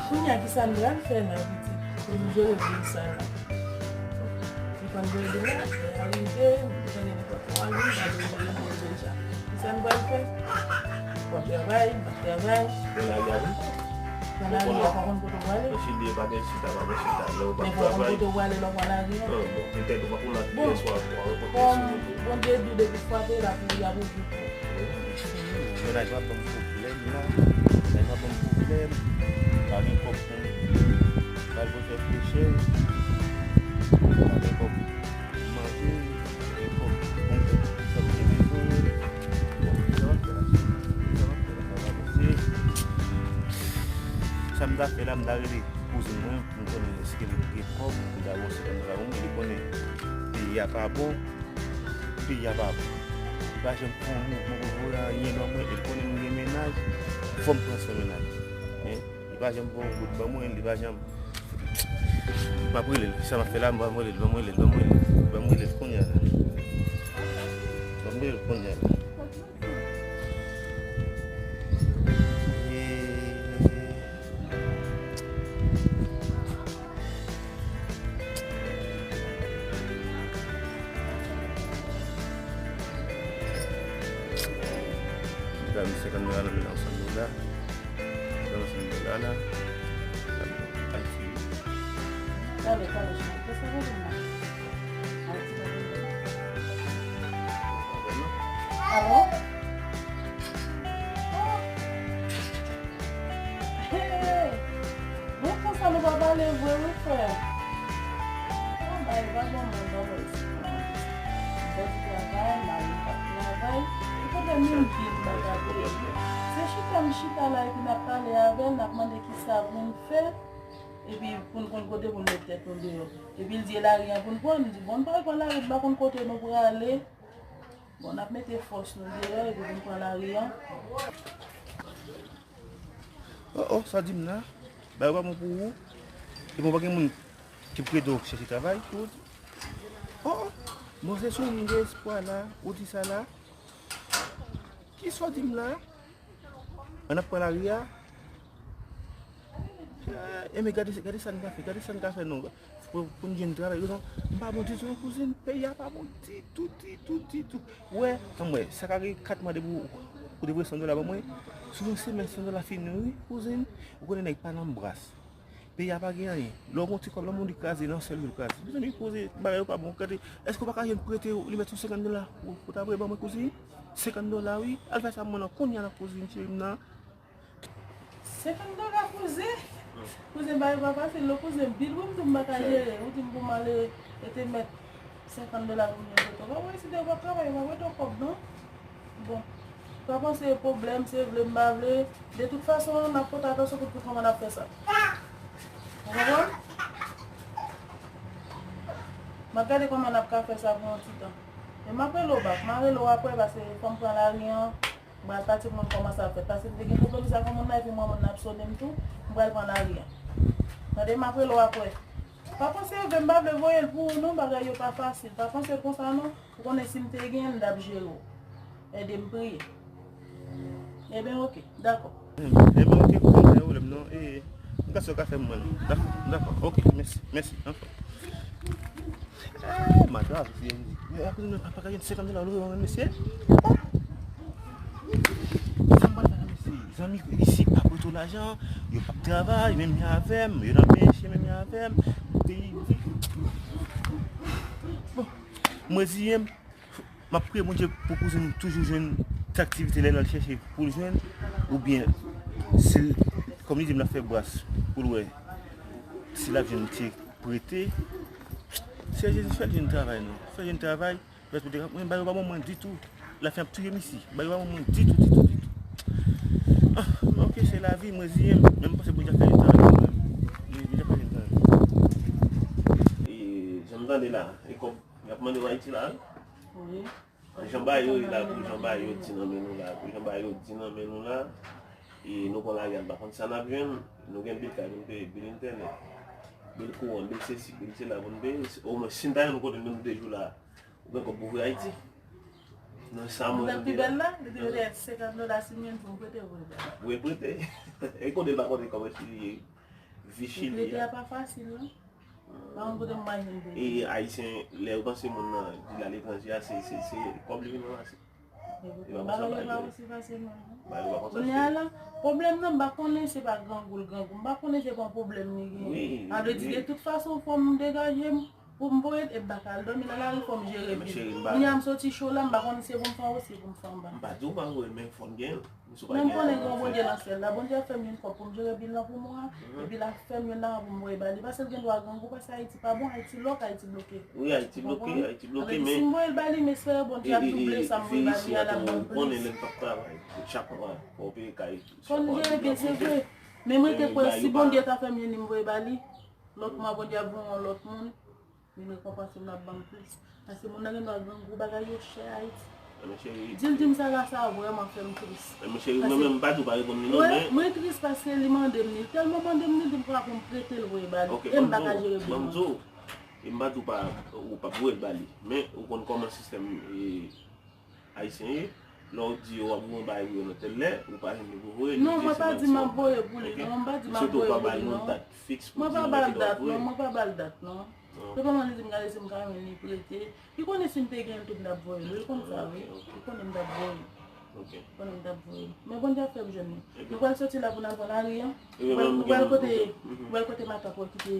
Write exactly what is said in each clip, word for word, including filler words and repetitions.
Kounye a, ki sa n pral fè la, pitit, pou nou jere vil sa la? Nou konn jere vil la, lè a rive, nou jere nenpòt mwa, nou jere vil deja. Ki sa n pral fè? W ap travay, m ap travay. Nan lari a, wi. Nan lari a, pa konn kote w prale. Nan Chili, pa gen chita, pa gen chita. Lè w pa travay. Men pa konn kote w prale lè w pran lari a. Ah, bon, petèt ou pa konn ak kiyès w ap rankontre sou wout ou. Bondye di w depi frape la, pou y ap ouvri pou ou. Mennaj mwen ap ban m pwoblèm la. Mennaj mwen ap ban m pwoblèm. Pa gen kòb pou m al pou fè frechè. Pa gen kòb pou m manje. Pa gen kòb pou m fè sa m te bezwen. Bon, sa m ap fè la? Sa m ap fè la? Sa m ap fè la? Sa m ta fè la, m ta rele kouzin mwen pou m konnen èske li gen kòb pou m ta voye senkant dola pou mwen. Li konnen peyi a pa bon. Peyi a pa bon. Li pa janm fè yon mouvman pou voye anyen ban mwen. E l konnen m gen mennaj. Fò m pran swen mennaj. Hein? Li pa janm voye yon goud ban mwen. Li pa janm. M ap rele l. Sa m ap fè la, m ap rele l. Ban m rele l. Ban m rele l. Ban m rele l kounye a la. Ban m rele l kounye a la. Ba m senkant dola nan men l, san dola. Ba m san dola la. Al fini. Pale, pale, cheri. Kisa w vle di la? Al di mwen. Alo? Oh! Hey! Bon, konsa nou pa pale vre, wi, frè. Bon, bay, pa bon moun, pa bon moun. M pèdi travay, mari m p ap travay. Ki pwoblèm moun di m pa ka peye? Se chita m chita la epi n ap pale avè l, n ap mande kisa pou n fè, epi pou n konn kote pou n met tèt nou deyò. Epi l di e lari an pou n pran, m di bon, n pral pran lari, m pa konn kote nou prale. Bon, n ap mete fòs nou deyò epi pou n pran lari an. Oh, oh, sa w di m la? Bagay yo pa bon pou ou? Epi w pa gen moun ki prete w chèche travay pou ou? Oh, oh, bon, se sou ou m gen espwa la, ou di sa la? Kisa w di m la? Ann ap pran lari a? Eh, enben, gade, gade sa n ka fè, gade sa n ka fè non. Pou, pou n jwenn travay, rezon, m pa bon ditou non, kouzin, peyi a pa bon ditou, ditou, ditou. Ou wè, ann wè, sa ka gen kat mwa depi ou, ou te voye san dola ban mwen. Sou yon semèn, san dola fini, wi, kouzin. Ou konnen nèg pa nan bras. Peyi a pa gen anyen. Lè w gen yon ti kòb, lè w gen yon kraze, nan sèl jou l kraze. Mezanmi, koze, bagay yo pa bon. Gade, èske w pa ka jwenn prete, li mèt yon senkant dola pou, pou ta prete ban mwen, kouzin? Senkant dola, wi. Al fè sa pou mwen non, kounye a la, kouzin, cheri m nan. Senkant dola, kouzin? Kouzin, bagay yo pa fasil non, kouzin. Bil, wi, m tou m pa ka jere. Ou di m pou m ale, e te mèt senkant dola pou m jwenn kote. Ou pa wè si te w pa travay, yo pa prete w kòb, non. Bon, pa panse e pwoblèm, se vle m pa vle. De tout fason, n ap pote atansyon pou, pou kòman n ap fè sa. Ou konprann? M ap gade kòman n ap ka fè sa pou yon ti tan. E m ap rele w bak. M a rele w apre, paske fò m pran lari an. M pral pati pou mwen kòman sa ap fèt. Paske m te gen pwoblèm sa ak yon moun nan, epi m wè moun nan ap sone m tou. M pral pran lari an. Tande, m ap rele w apre. Pa panse yo vle m pa vle voye l pou ou non, bagay yo pa fasil. Pa panse l konsa non. Ou konnen si m te gen l, m t ap jere w. Ede m priye. Ebyen, oke, dakò. Ebyen, oke, kouzin, pa gen pwoblèm non. E, m ka sa w ka fè m mwen. Dakò, dakò, oke, mèsi, mèsi, anfòm. Eh, madan, se, men, akoz nou pa ka jwenn senkant dola, nou, mesye. Sa m pral fè la, mesye? Zanmi, isi, pa prete w lajan, yo p ap travay, menm jan avè m, yo nan menm chen, menm jan avè m. Peyi, bon, mwen, ziyen m, m ap priye Bondye pou kouzin toujou jwenn ti aktivite lè l al chèche pou l jwenn, oubyen si l, kòm li di m, l ap fè bras pou l wè si l ap jwenn ti prete. Seyè Jezi, fè l jwenn travay non. Fè l jwenn travay. Mwen, bagay yo pa bon mwen ditou. Lafen ap touye m isi. Bagay yo pa bon mwen ditou, ditou, ditou. Ah, men oke, se lavi, mwen reziyen m. Men m panse Bondye ap fè jwenn travay pou mwen. Bondye ap fè jwenn travay. E, jan m tande la, e kòb y ap mande w Ayiti la, wi. Jan bagay yo ye la, pou jan bagay yo di nan men nou la, pou jan bagay yo di nan men nou la, e nou pran lari a, n pa konn sa n ap jwenn, nou gen bil kay pou n peye, bil entènèt, bil kouran, bil sesi, bil sela pou n peye, omwen si n ta jwenn yon kote menm de jou la, ou gen kòb pou voye Ayiti. Nan sa mwen di la. Pi bèl la, li te mete senkant dola si mwen pou m prete, pou m prete. Wi, prete. E kote l pa konnen kòman li ye. vi chili a pa fasil non. Pa yon kote m pa jwenn peyi. E Ayisyen, lè yo panse moun nan di l aletranje a, se, se, se kòb li vin ranmase. E pa konsa bagay yo pa osi fasil non. Bagay yo pa konsa. Kounye a la, pwoblèm nan, m pa konnen se pa grangou l grangou. M pa konnen se pa yon pwoblèm li genyen. Sa vle di, de tout fason, fò m degaje m pou m voye l, e m pa ka al dòmi nan lari, fò m jere bil. Kounye a m soti cho la, m pa konnen se pou m fè anwo, se pou m fè anba. M pa di w pa voye l, men fò n gen l. Men m konnen gen yon Bondye nan syèl la. Bondye ap fè m jwenn kòb pou m jere bil lan pou mwa. Epi l ap fè m jwenn lajan pou m voye ba li. Paske l gen dwa grangou, paske Ayiti pa bon, Ayiti lòk, Ayiti bloke. Wi, Ayiti bloke, Ayiti bloke, men si m voye l ba li, m espere Bondye ap double sa m voye ba li a, l ap ban m plis. Konnen lè m p ap travay, chak mwa, fò w peye kay, chak mwa. Fò n jere bil, se vre. Men mwen te kwè si Bondye ta fè m jwenn li, m voye ba li, lòt mwa Bondye ap voye yon lòt moun. Vin rekonpanse m, l ap ban m plis. Paske moun nan gen dwa grangou, bagay yo chè Ayiti. Di l di m sa la, sa vrèman fè m tris. Mwen menm m pa di w pa reponn li non, men mwen tris paske li mande m li. Li tèlman mande m li, li di m fò pou m prete l voye ba li. E m pa ka jere bil mwen. E m pa di w pa, ou p ap voye l ba li. Men ou konn kòman sistèm Ayisyen ye, lè w di yo w ap voye yon bagay pou yo nan tèl lè, ou pa jwenn li pou voye, li di se manti w ap bay. Non, mwen pa di m ap voye pou li non, mwen pa di m ap voye pou li non. Mwen pa ba l dat non, mwen pa ba l dat non. Se kòman li di m gade si m ka jwenn li prete. Li konnen si m te gen l tou m t ap voye l, wi, li konn sa, wi. Li konnen m t ap voye l. Li konnen m t ap voye l. Men Bondye ap fè m jwenn li. Nou pral soti la pou n al pran lari an. Nou pral, nou pral kote, nou pral kote matant wè ki te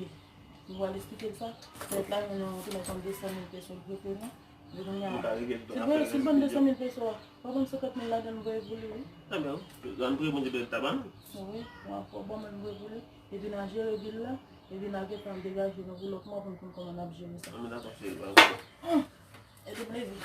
Nou pral esplike l sa. Mèt la, nou te mèt yon de san mil peso l prete nou. Epi kounye a, si l ban m de san mil peso a, pa ban m senkant mil ladan l voye pou li, wi. Anben, ann priye Bondye bèl ta ban nou. Wi, w ap fò ban mwen voye pou li. Epi n a jere bil la. Epi n a gentan degaje nou pou lòt mwa pou n konn kòman n ap jere sa. Anben, dakò, cheri, pa gen pwoblèm. Epi m leve.